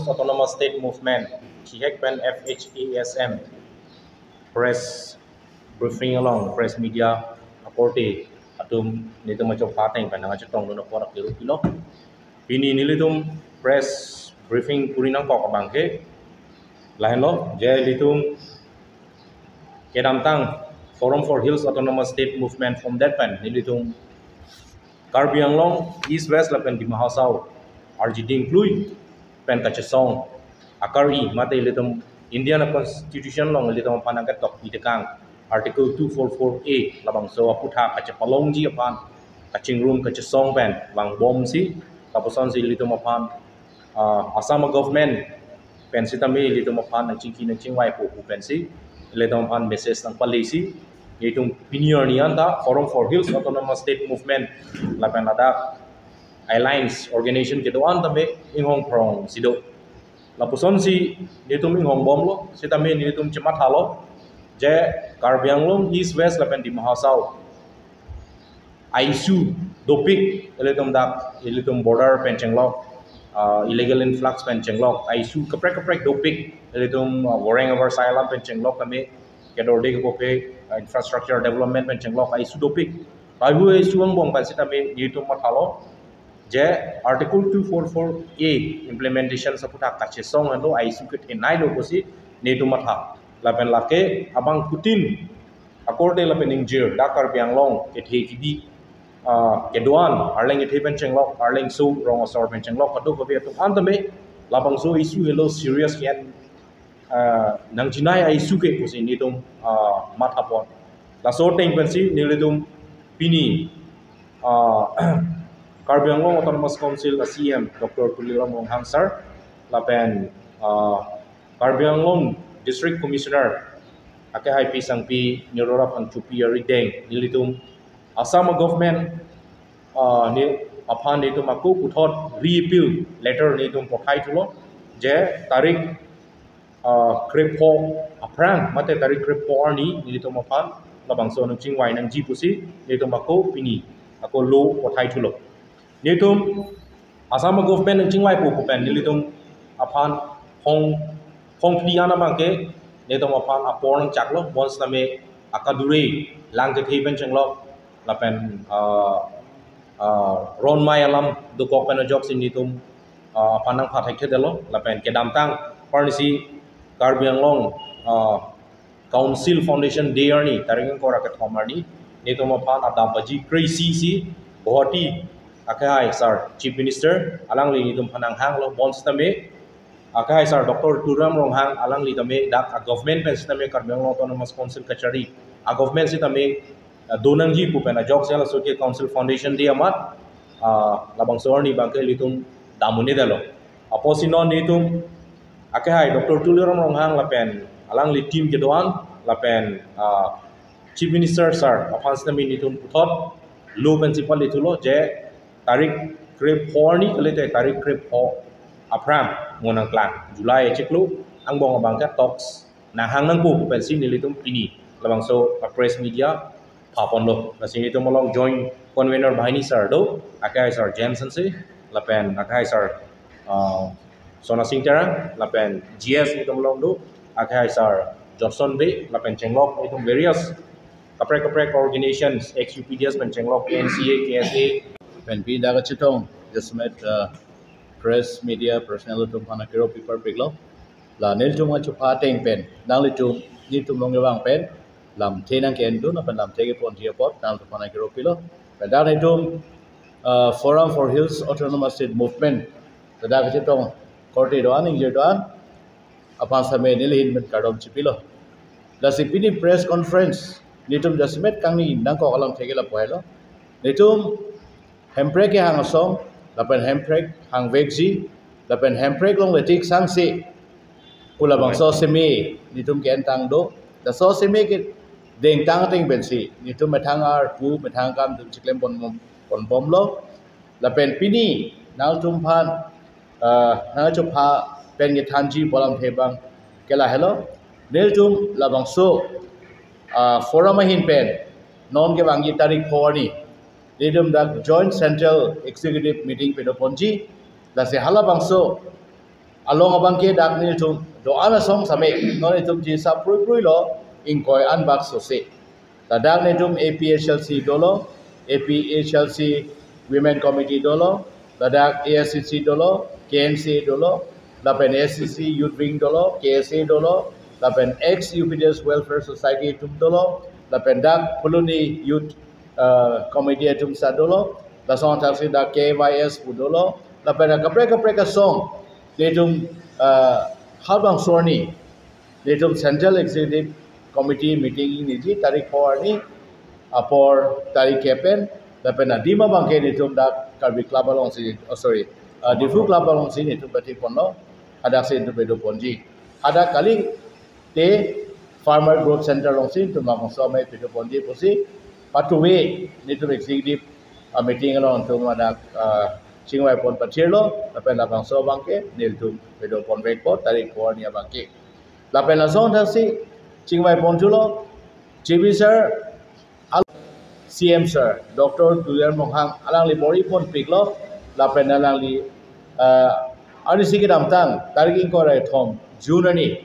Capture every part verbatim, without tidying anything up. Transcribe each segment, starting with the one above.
Autonomous State Movement, chihek pen F H A S M, press briefing along press media akorte atum nelitum achopha ateng pen nangkachetongdun apot akero pilo. Pini nelitum press briefing kuri nangkok abang ke lahenlo, je nelitum kedamtang Forum for Hills Autonomous State Movement form det pen nelitum Karbi Anglong East West lapen Dima Hasao arjiding klui pen kachesong akari mate ilitum Indian Constitution along ilitum aphan nangketok pitekang Article two four four A labangso aputhak kachepalongji aphan kachingrum kachesong pen vangbomsi, lapusonsi ilitum aphan, ah, Assam government pen sitame ilitum aphan nangchingki nangchingvaipo pu pensi ilitum aphan message nangpalesi, itum pini arni anta Forum for Hills Autonomous State Movement lapen ladak alliance organization kedo-an tame inghong phrongsi do. Lapusonsi nelitum inghongbomlo, sitame nelitum chemathalo, je Karbi Anglong East West lapen Dima Hasao a-issue dopik, ilitum dak, ilitum border pen chenglok, ah, illegal influx pen chenglok a-issue kaprek kaprek dopik, ilitum, ah, Goreng Avarsai alam pen chenglok tame, kedorde kepope, ah, infrastructure development pen chenglok a-issue dopik. Lapu a-issue angbong pen sitame nelitum mathalo, je Article two four four A implementation aputhak kachesong hendo a-issue kethenei lo pusi nelitum matha. Lapen lake abangphutin akorte lapen ingjir dak Karbi Anglong kethe kidi, ah, kedo-an, arleng kethe pen chenglok, arlengso rong asor pen chenglok, kadokave atum an tame labangso issue helo serious ke-en, ah, nangchinei a-issue ke pusi nelitum, ah, mathapon. Laso ateng pensi nelitum pini, ah, Karbi Anglong Autonomous Council a-C E M Doctor Tuliram Ronghang sir lapen, ah, Karbi Anglong District Commissioner akehai Pi Sangpi Nirora Phangchopi arideng nelitum Assam government, ah, ne aphan nelitum ako puthot re-appeal letter nelitum pothaithulo, je tarik, ah, krepho aphrang mate tarik krepho arni nelitum aphan labangso nangchingvai nangji pusi nelitum ako pini ako lo pothaithulo. Nelitum Assam government nangchingvaipo pu pen nelitum aphan hong hongphli an abang ke nelitum aphan apor nangchaklo, bonsitame akadure lang kethe pen chenglok lapen, ah, ah, ronmai alam dokok pen ajoksi nelitum, ah, aphan nangpha thekthedetlo, lapen kedamtang parnisi Karbi Anglong, ah, Council Foundation Day arni, tarik ingkoi ra kethom arni, nelitum aphan adambaji kre-isi si Guwahati akehai sir Chief Minister alangli nelitum aphan nanghanglo, bonsitame akehai sir Doctor Tuliram Ronghang alangli tame dak a-government pen sitame Karbi Anglong Autonomous Council kachari a-government sitame, ah, donangji pu pen ajoksi laso ke Council Foundation Day amat, ah, labangso arni abang ke nelitum dam un-edetlo. Apotsi non nelitum akehai Doctor Tuliram Ronghang lapen alangli team kedo-an lapen, ah, Chief Minister sir aphan sitame nelitum puthot lo pensi palithulo, je tarik krepho arni kalite tarik krepho aphrang mo nangklang July achiklo angbong abang ke talks nanghang nangpo pu pensi nelitum pini labangso a-press media phaponlo. Lasi nelitum along joint convener banghini sir do, akehai sir James Hanse, lapen akehai sir, ah, Sona Singh Terang, lapen G S nelitum along do, akehai sir Johnson Bey, lapen chenglok nelitum various kaprek kaprek organizations, ex-U P D S pen chenglok, N C A, K S A, pen pini dak kachetong jasemet, ah, press media personnel atum aphan akero pi parpiklo. La nelitum achopha ateng pen nanglitum, nelitum along kevang pen lamthe nangke-endun lapen lamthe keponji apot nanglitum aphan akero pilo. Pen dak nelitum, ah, Forum for Hills Autonomous State Movement, dak kachetong korte do-an, ingjir do-an aphan sitame neli ahin pen kardom chipilo. Lasi pini press conference nelitum jasemet kangni nangkok alamthe ke lapu helo. Nelitum hemprek kehang asong, lapen hemprek hangvekji, lapen hemprek longle tik sangse pu labangso seme nelitum ke-entang do. Laso seme kedengtang ateng pensi nelitum methang arpu methang akam atum chiklem pon, ponbomlo. Lapen pini nangtum aphan, ah, nangchopha pen kethanji pu alamthe abang ke lahelo. Nelitum labangso, ah, forum ahin pen non kevangji tarik pho arni nelitum dak Joint Central Executive Meeting padoponji. Lasi halabangso along abangke dak nelitum do-an asong same non itum ji sap prui prui lo ingkoi anbak sose. Ladak nelitum A P H L C dolo, A P H L C Women Committee dolo, ladak A S C C dolo, K N C A dolo, lapen A S C C Youth Wing dolo, K S A dolo, lapen ex U P D S Welfare Society atum dolo, lapen dak Phuloni Youth, uh, Committee atum sa dolo, lason thaksi dak K Y S pu dolo, lapen dak kaprek kaprek asong nelitum, uh, halabangso arni nelitum Central Executive Committee meeting ingniji tarik pho arni apor tarik kep pen, lapen adim abangke nelitum dak Karbi Club alongsi, oh, sorry, uh, Diphu Club alongsi nelitum pati ponlo, hadaksi nelitum pedo ponji. Hadak kali te Farmer Growth Center alongsi nelitum labangso amei pedo ponji pusi patuve nelitum executive, uh, meeting along nelitum hadak, uh, chingvai pon pathirlo, lapen labangso abangke nelitum pedo ponvekpo tarik pho arni abangke. Lapen lason thaksi chingvai ponthulo, Chief Minister al-, C M Sir Doctor Tuliram Ronghang alangli bor-i ponpiklo, lapen alangli, uh, arnisi kedamtang tarik ingkoi ra kethom June arni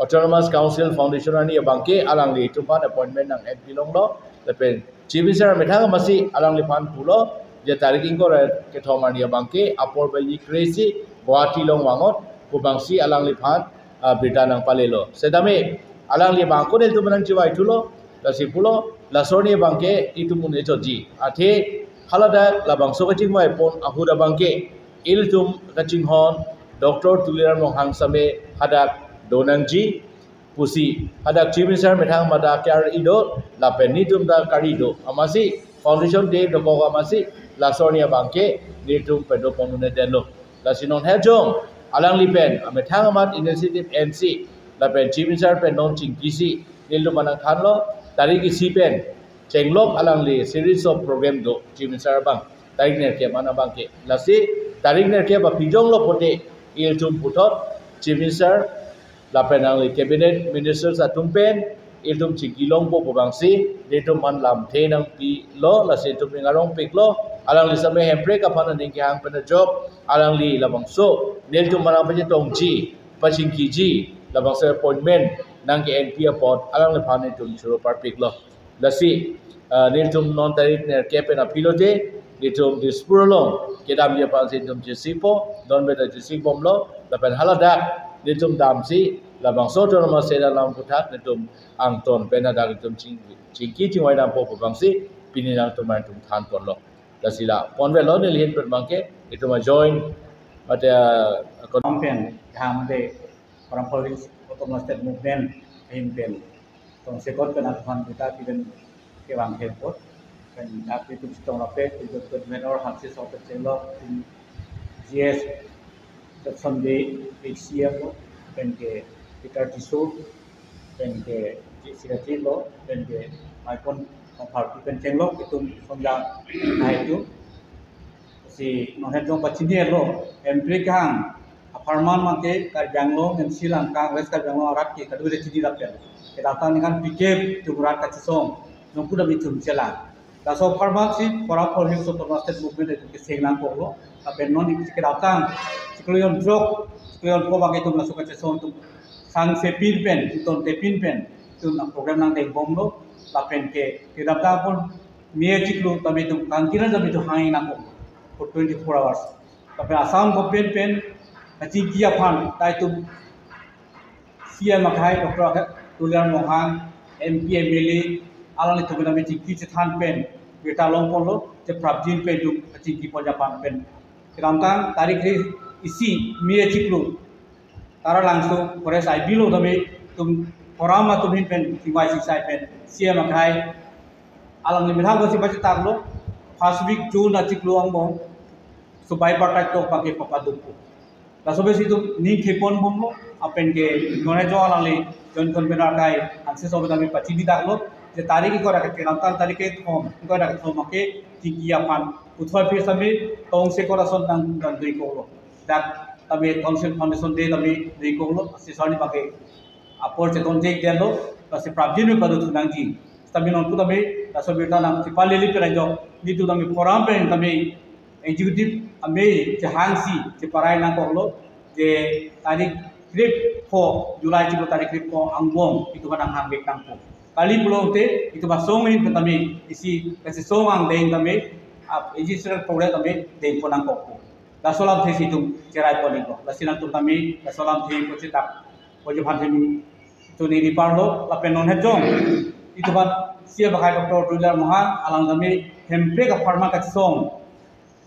Autonomous Council Foundation arni abangke alanglitum aphan appointment nang-enpi longlo, lapen Chief Minister amethang amatsi alangliphan pulo, je tarik ingkoi ra kethom arni abangke apor baji kre-isi Guwahati along vangot pu abangsi alangliphan, ah, birta nangpalelo. Setame alangli abang ako nelitum nangchivaithulo, lasi pulo, laso arni abangke itum un-e chotji. Athe haladak labangso kachingvai pon ahut abangke ilitum kachinghon Doctor Tuliram Ronghang same hadak donangji pusi hadak Chief Minister amethang amat dak kar-i do, lapen nelitum dak kar-i do. Amatsi Foundation Day dokok amatsi laso arni abangke nelitum pedo pon un-edetlo. Lasi non hejong alangli pen amethang amat initiative ensi, lapen Chief Minister pen non chingkisi nelitum aphan nangthanlo, tarik isi pen chenglok alangli series of program do Chief Minister abang tarik nerkep an abangke. Lasi tarik nerkep aphi jonglo pote ilitum puthot Chief Minister lapen alangli Cabinet Ministers atum pen ilitum chingki longpo pu abangsi nelitum aphan lamthe nangpilo, lasi ilitum ning arongpiklo, alangli same Hemprek aphan aning kehang pen ajok alangli labangso nelitum aphan nangpachetongji, pachingkiji, labangso appointment nangke-enpi apot alangliphan nelitum choro parpiklo. Lasi, ah, nelitum non tarik nerkep pen aphi lote nelitum Dispur along kedamji aphansi nelitum chesipo, non beta chesibomlo, lapen haladak nelitum damsi labangso Autonomous State alam aphuthak nelitum angton pen hadak nelitum ching-, chingki chingvai dampo pu abangsi pini nangtum nangtum than ponlo. Lasi la ponvelo neli ahin pen abangke, itum a-joint mate, ah, kon- Pen, kehang de, Forum for Hills Autonomous State Movement ahin pen tongsekot pen aphan birta pipen kevang kepot. Pen dak itum chetong rapet, itum pen menor Hanse Sopen Chenglok, itum G S Judson Bey, ex C M, pen ke Peter Tisso, pen ke Secretary lo, pen ke Maipon Kongpharpi pen Chenglok, itum sonja nai tu. Si non hejong pachinilo, Hemprek kehang apharman abangke Karbi Anglong, M C Langkang, West Karbi Anglong arat ke kadokave chini rapet. Kedamtang ningkan pikep itum rat kachesong, nonpu dam itum chelang. Laso apharman si Forum for Hills Autonomous State Movement itum keseng nangkoklo. Lapen non kedamtang chiklo jon throk, chiklo jon pho abangke itum laso kachesong itum sangsepin pen, itum tepin pen itum nang-program nangdeng bomlo. Lapen ke kedamtang pon me chiklo tame itum kangkiran tame itum hang nangkok for twenty-four hours. Lapen Assam government pen kachingki aphan ta itum C M akhai Doctor Tuliram Ronghang, M P, M L A, alanglitum tame chingki chethan pen birta longponlo, je prapjin pen itum kachingki pon aphan pen. Kedamtang tarik isi me chiklo Taralangso Forest I B lo tame itum Forum atum ahin pen chingvai chingsai pen C M akhai alangli methang kosi pachetarlo, first week June achiklo angbong subai patai tok abangke papadukpo. Laso besi itum ning khepon bomlo, lapen ke non hejong alangli Joint Convener akhai Hanse Sopen tame pachini daklo, je tarik ingkoi ra kethom, kedamtang tarik kethom, ingkoi ra kethom abangke chingki aphan puthot aphi sami tongsekot ason nang nangdui koklo. Dak tame Council Foundation Day tame dui koklo, si sar ni abangke apor chetong jek detlo, lasi prapjin pen padothu nangji. Tame nonpu tame laso birta nangchepalele pen ajok, nelitum tame Forum pen tame executive amei chehangsi cheparai nangkoklo, Je tarik krepho, July chiklo tarik krepho angbong itum aphan nanghangvek nangpo. Kali pulote itum asong ahin pen tame isi kachesong angdeng tame, ap, isi sel program tame dengpon nangkokpo. Laso alamthe si itum cherai pon iklo. Lasi nangtum tame laso alamthe ko chetak, ko jephan themi tuni di parlo lapen non hejong itum aphan C M akhai Doctor Tuliram Ronghang alang tame Hemprek apharman kachesong.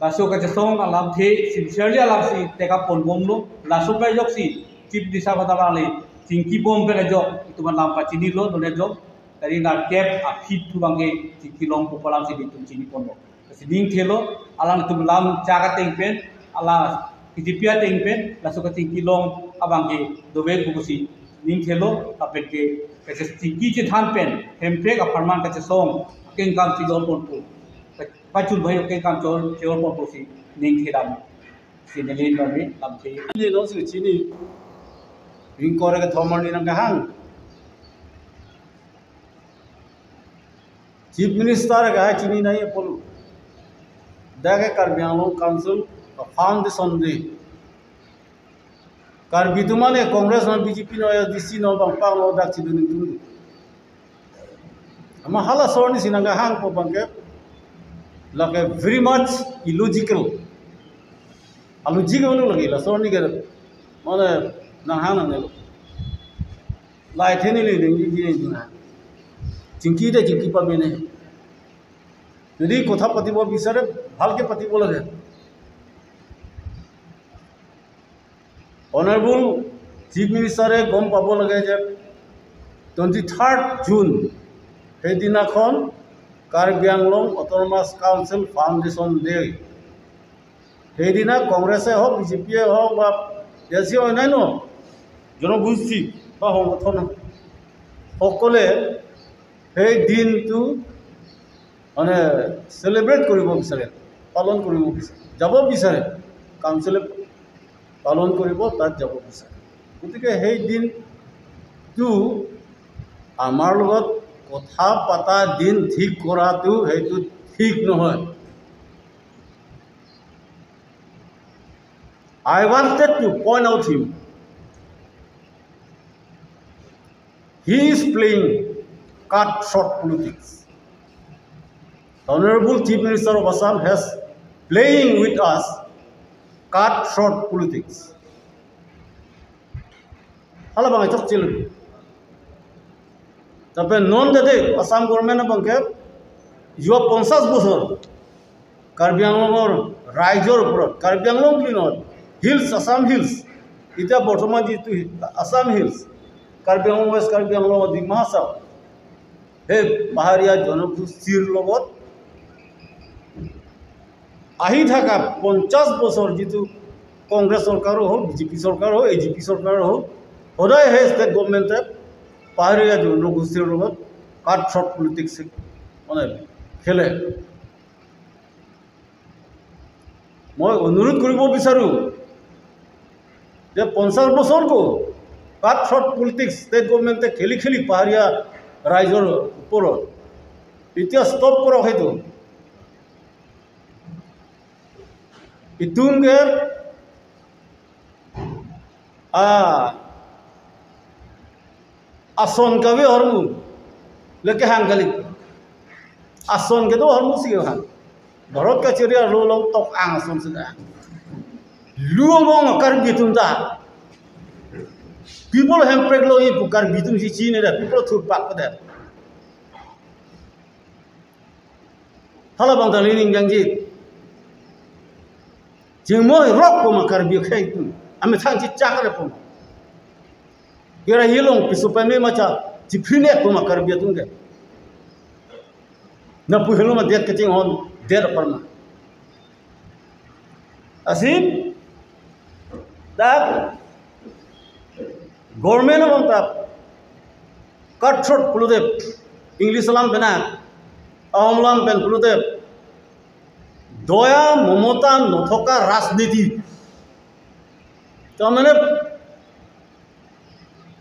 Laso kachesong alamthe sincerely alam si tekap ponbomlo. Laso pen ajoksi Chief Minister aphan ta alangli chingkibom pen ajok itum alam pachinilo, non ajok tarik nerkep aphi thu abangke chingkilongpo pu alam si itum chiniponlo. Lasi ning thelo, alangtum lam chak ateng pen, alang K J P ateng pen laso kachingkilong abangke dovek pusi ning thelo, lapen ke kachingki chethan pen Hemprek apharman kachesong akengkam chidon ponpo. Pachun bai akengkam chol chidon ponpo si ning thedam. Si neli nami lamthe. Neli non si chini. Ingkoi ra kethom arni nangkehang. Chief Minister ke hai chini nai apolo. Dak ke Karbi Anglong Council foundation day. Karbi atum mane Congress non, B J P non, A D C non, bang pang non dak chidun itum. Ama hala ason arni si nangkehangpo abangke lake very much illogical. Illogical lake laso arni ke mane nanghang nangnelo. Lahai theni le ding di di na. Chingki de chingki pamene. Jodi kotha patibo bisare, bhalke patibo lage. Honorable Chief Minister-e gom pabo lage je twenty-third June, সেইদিনাখন Karbi Anglong Autonomous Council Foundation Day. সেইদিনা Congress-e হওক, B J P-e হওক বা দেশীয় অন্যান্য জনগোষ্ঠী বা সংগঠন সকলে সেই দিনটো মানে চেলিব্ৰেট কৰিব বিচাৰে, পালন কৰিব বিচাৰে, যাব বিচাৰে, কাউন্সিলে পালন কৰিব, তাত যাব বিচাৰে। গতিকে সেই দিনটো আমাৰ লগত কথা পতা দিন ঠিক কৰাটো সেইটো ঠিক নহয়। I wanted to point out him. He is playing cutthroat politics. The Honorable Chief Minister of Assam has playing with us cutthroat politics. Hala bang chokchil. Tapi non dede Assam government abangke যোৱা পঞ্চাশ বছৰ Karbi Anglong-or ৰাইজৰ ওপৰত, Karbi Anglong বুলি নহয়, হিলছ, আছাম হিলছ, এতিয়া বৰ্তমান যিটো আছাম হিলছ, কাৰ্বি আংলং, ৱেষ্ট কাৰ্বি আংলং, ডিমা হাছাও, সেই পাহাৰীয়া জনগোষ্ঠীৰ লগত আহি থকা পঞ্চাশ বছৰ যিটো কংগ্ৰেছ চৰকাৰো হওক, বি জে পি চৰকাৰো হওক, এ জি পি চৰকাৰো হওক, সদায় সেই ষ্টেট গভৰ্ণমেণ্টে পাহাৰীয়া জনগোষ্ঠীৰ লগত কাট থ্ৰট পলিটিক্স মানে খেলে। মই অনুৰোধ কৰিব বিচাৰো যে পঞ্চাশ বছৰকো কাট থ্ৰট পলিটিক্স ষ্টেট গভৰ্ণমেণ্টে খেলি খেলি পাহাৰীয়া ৰাইজৰ ওপৰত এতিয়া ষ্টপ কৰক। সেইটো ইতুংগে, ah, ason kave ahormu leke hang kali. Ason kedo ahormu si hang. Bharat kachiri arlo along tok ang ason sida. Lu among Karbi atum ta. People hemprek lo ipu Karbi atum si chinine da. People thurpak pada. Hala bang ta lining jangji. Chingmoi rok puma Karbi akhei atum. Amethang chichak re puma. Kira hilong piso pame macha chiphinek puma Karbi atum ke. Na pu hilong ma det kachinghon det aparma. Asin dak government abang ta কাট থ্ৰট পুলুদেৱ, English alam pen, Ahom alam pen পুলুদেৱ, দয়া মমতা নথকা ৰাজনীতি। তাৰমানে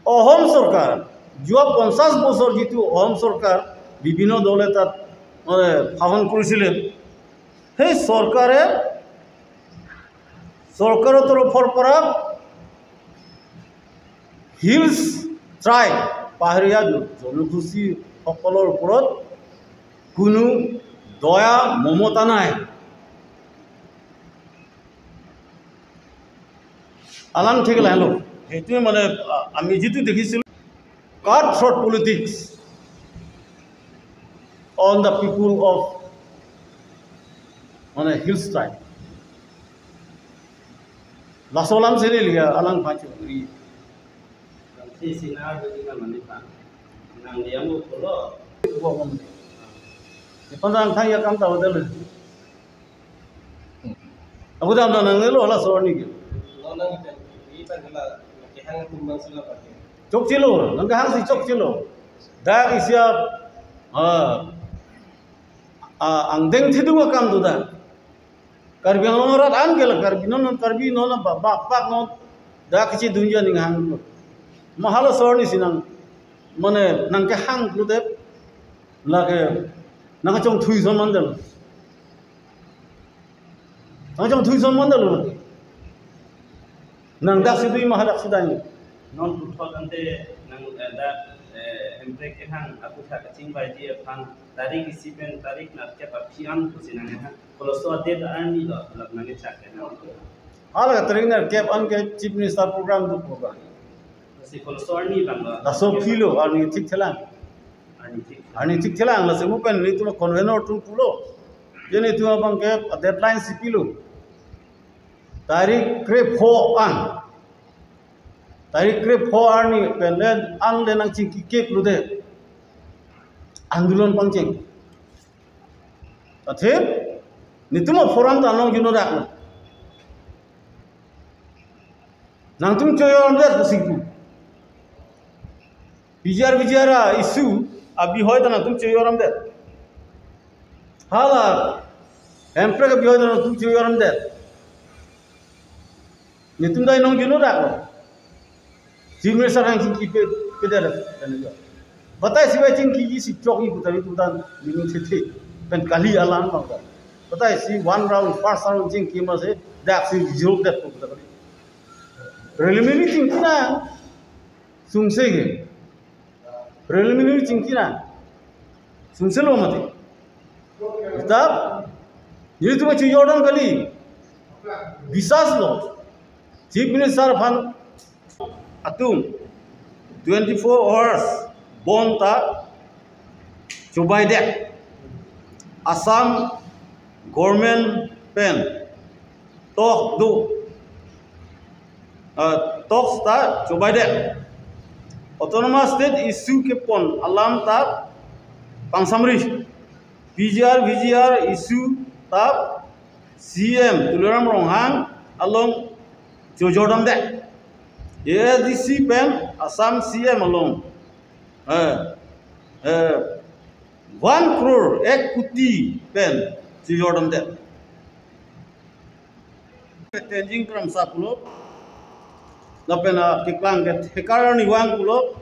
অসম চৰকাৰ, যোৱা পঞ্চাশ বছৰ যিটো অসম চৰকাৰ বিভিন্ন দলে তাত, মানে, শাসন কৰিছিলে, সেই চৰকাৰে চৰকাৰৰ তৰফৰ পৰা হিলছ ট্ৰাইব, পাহাৰীয়া জন-, জনগোষ্ঠীসকলৰ ওপৰত কোনো দয়া মমতা নাই। আলাং ঠিক লাইন লো। সেইটোৱে মানে, আ, আমি যিটো দেখিছিলোঁ, cut throat politics on the people of, মানে, hills tribe. Laso alam sini liya alang pachu ri. Nang si sinar di na mani pa. Nang dia mo polo. Ipan ang thang ya kam tahu dulu. Aku dah nang lo laso arni ke. Lo nang ipan, ipan kala kehang tumbang sila pakai. Chokchelo, nang kehang si chokchelo. Dak isi a, ah, ah, angdeng thidung akam tu dak. Karbi Anglong arat an ke la Karbi non, non Karbi non ba, ba, bak non dak kachidunji aning hang. Ma halaso arni si nang, mane nang kehang pulote lake nang kachongthui ason mandel. Nang kachongthui ason mandel lake. Nang dak si dui ma hadak si dai. Non puthot ante nang, eh, dak, eh, Hemprek kehang aputhak kachingvai di aphan tarik isi pen tarik nerkep aphi an pusi nang kehang. Koloso a-date arni lo, lak nang kechak ke nang. Hala tarik nerkep an ke Chief Minister program do program. Si koloso arni bang lo. Laso philo, arni thikthelang. Arni thik. Arni thikthelang, lasi mo pen netum convener atum pulo. Je netum abang ke deadline si pilo. Tarik krepho an. Tarik krepho arni pen le an le nangchingki ke pulote. Andolon pangcheng. Athe, netum a-forum ta nongjunu dak. Nangtum chojoram det pusi pu. P G R, V G R a-issue abihoi ta nangtum chojoram det. Hala, Hemprek abihoi ta nangtum chojoram det. Netum dai nongjunu dak lo. Chief Minister nangchingki pe, pe det, pe det. Batai si bai chingkiji si chokji pu ta netum ta nini thethe. Pen kali alam bang ta. Batai si one round, first round chingki ma se dak si jok det pu ta. Preliminary chingki nang sungse ke. Preliminary chingki nang sungse lo mati. Kitab, netum chojordam kali. Biswas lo. Chief Minister aphan atum twenty-four hours bond ta chobaidet. Assam government pen talk do, ah, talks ta chobaidet. Autonomous state issue kepon alam ta pangsamri. P G R, V G R issue ta C M Tuliram Ronghang along chojordamdet. A S D C pen Assam C M along, eh, eh, one crore, ek koti pen chojordamdet. Tenzing Kramsa pulo, lapen, ah, keklang ke Thekar Arnivang pulo,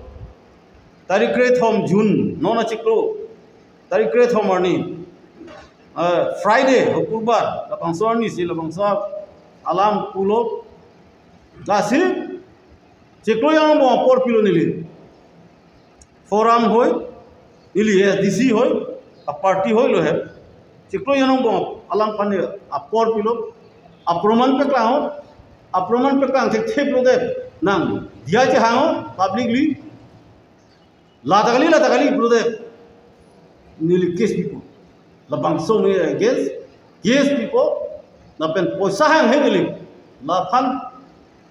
tarik krethom June, non achiklo, tarik krethom arni, ah, Friday, October, labangso arni si, labangso alam pulo, lasi, chiklo angbong apor pilo neli. Forum hoi, ili A S D C hoi, a-party hoi lo he. Chiklo angbong alam aphan apor pilo, aproman peklang ho, aproman peklang thekthe pulote nang diya chehang ho, publicly, la ta kali, la ta kali pulote neli case pipo. Labangso me against case pipo, lapen poisa hanghe neli, laphan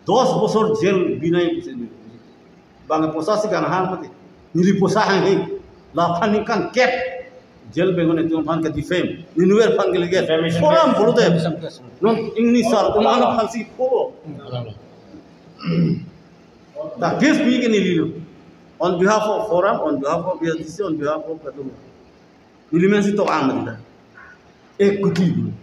dos bosor jail binai pusi neli. Bang poisa si kanghang mati, neli poisa hanghe, laphan ningkan kep jail bengon netum aphan ke-defame, nenuver aphan ke lege. Defamation case. Forum pulote. Defamation case. Non ingni sar, tum ano aphan si polo. Hmm, alam. Ta case pi ke neli lo. On behalf of forum, on behalf of A S D C, on behalf of kadung. Neli men si tok ang mati ta. Ek koti.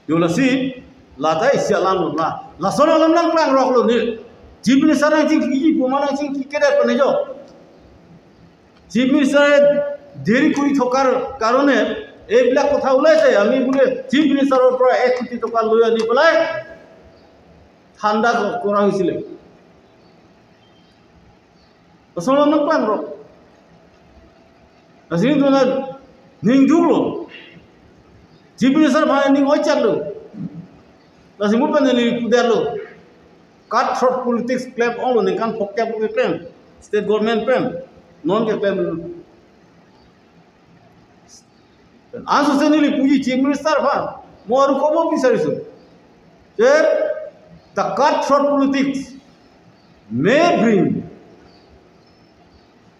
Yo lasi, la ta isi alam lo la. Lason alam nangklangrok lo ne. Chief Minister nangchingkiji pu ma nangchingki kedet pen jo. Chief Minister দেৰি কৰি থকাৰ কাৰণে এইবিলাক কথা ওলাইছে। আমি বোলে চিফ মিনিষ্টাৰৰ পৰা এক কোটি টকা লৈ আনি পেলাই ঠাণ্ডা ক-, কৰা হৈছিলে। Lason lo nangpanglo. Lasi nelitum aning duklo. Chief Minister aphan aning oichaklo. Lasi mo pen neli pudetlo. Cutthroat politics klem onglo, ningkan phokep keklem. State government pen non keklem. Anso si neli puji Chief Minister aphan, mo aru kobo bisariso. That the cutthroat politics may bring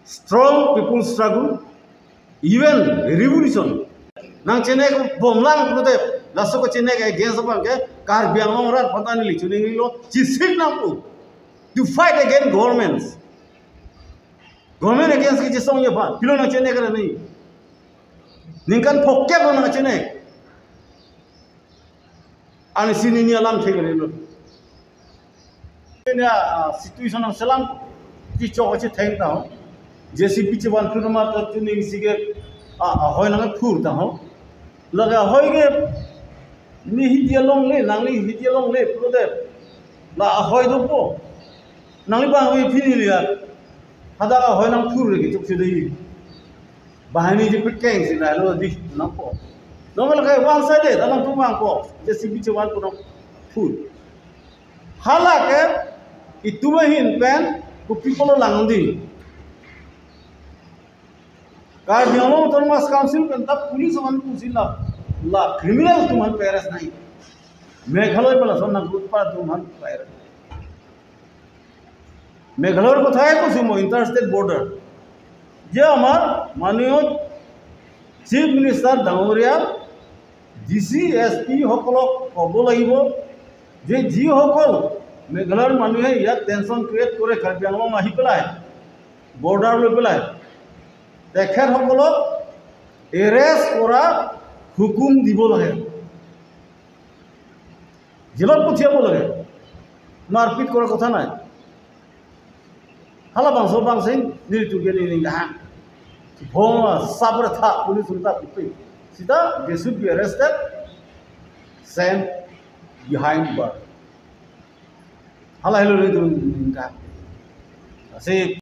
strong people struggle, even revolution. Nangchenek bomlang pulote, laso kachenek against abang ke, Karbi Anglong arat aphan ta neli choningri lo, chisik nangpo. To fight against governments. Government against kachisongji aphan, pilo nangchenek ra ni. Ningkan phokep lo nangchenek. Ani si neli alam thek lo. Ini, ah, situation nangselam, chechok kachetheng ta ho. J C B chevan phur ma ta chuning si ke, ah, ah, ahoi nangphur ta ho. Lake ahoi ke, neli hidi alongle, nangli hidi alongle pulote. La ahoi dopo. Nangli bang ave pini liya. Hadak ahoi nangphur ke chok si dei. Banghini ji pekeng si lahelo di nangpo. Nongal ke one sided, alangtum vangpo. J C B chevan pu nangphur. Hala ke itum ahin pen, ku people langdi. Karbi Anglong Autonomous Council pen ta police atum pusi la, la criminal atum aphan arrest nangji. Meghalaya pen lason nangkut pa atum aphan arrest. Meghalaya kothai kosi mo interstate border. Je amar মাননীয় Chief Minister ডাঙৰীয়া, D C, S P সকলক ক'ব লাগিব যে যিসকল মেঘালয়ৰ মানুহে ইয়াত tension create কৰে কাৰ্বি আংলং আহি পেলাই, বৰ্ডাৰ লৈ পেলাই, তেখেতসকলক arrest কৰা হুকুম দিব লাগে, জেলত পঠিয়াব লাগে। মাৰপিট কৰাৰ কথা নাই। Hala bangso bangsi nelitum ke neli nang. Bom sabra tha police unta pupi. Sita they should be arrested, sent behind bar. Hala helo nelitum nang. Asi